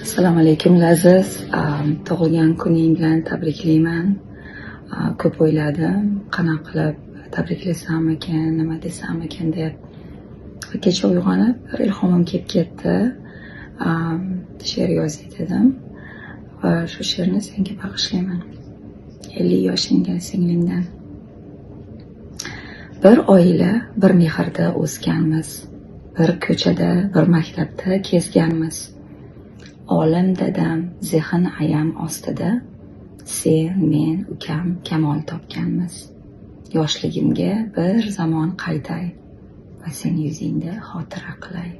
Assalomu alaykum, Laziz. Tug'ilgan kuning bilan tabriklayman. Ko'p o'yladim, qanaqa qilib tabriklasam ekan, nima desam ekan deb. Va kecha uyg'onib, bir ilhomim kelib ketdi. She'r yozay dedim va shu she'rni senga bag'ishlayman. 50 yoshingga, singlingdan. Bir oila, bir mehrda o'sganmiz. Bir ko'chada, bir maktabda kezganmiz. Olim dadam, zehn ayam ostida sen, men, ukam kamol topganmiz. Yoshligimga bir zamon qaytay va seni yuzingda xotira qilay.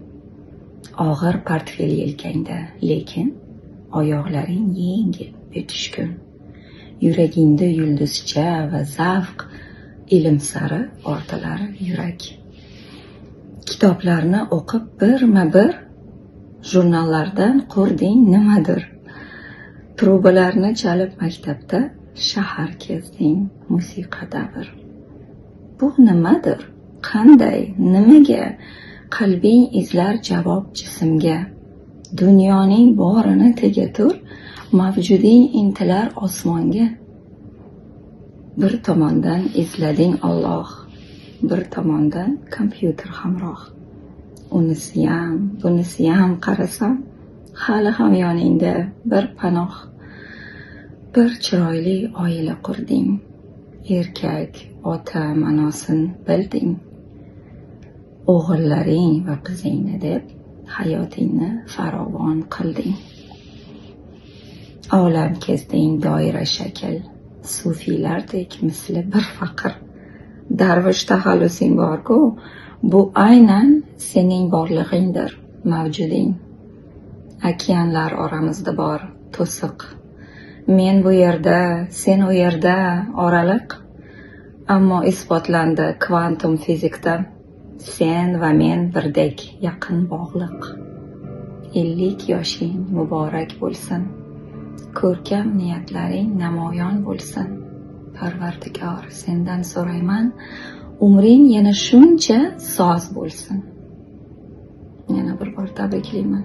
Og'ir portfel yelkangda, lekin oyoqlaring yengil, betushkun. Yuragingda yulduzcha va zavq, ilm sari ortilar yurak. Kitoblarni o'qib birma-bir, jurnallardan qurding nimadir. Trubalarni chalib maktabda, shahar kezding musiqa davr. Bu nimadir? Qanday? Nimaga? Qalbing izlar javob jismga. Dunyoning borini tegatur, mavjuding intilar osmonga. Bir tomondan izlading Alloh, bir tomondan kompyuter hamroh. Unisiyam, bunisiyam qarasam, hali ham yoningda bir panoh. Bir chiroyli oila qurding. Erkak, ota ma'nosin bilding. O'g'illaring va qizingni deb hayotingni farovon qilding. Olam kezding doira shakl, sufiylardek misli bir faqir. Darvish taxallusing bor-ku, bu aynan sening borlig'ingdir, mavjuding. Okeanlar oramizda bor to'siq. Men bu yerda, sen u yerda, oraliq. Ammo isbotlandi kvantum fizikda, sen va men birdek yaqin bog'liq. 50 yoshing muborak bo'lsin. Ko'rkam niyatlaring namoyon bo'lsin. Parvardigor, sendan so'rayman, umring yana shuncha soz bo'lsin. Yana bir bor tabriklayman.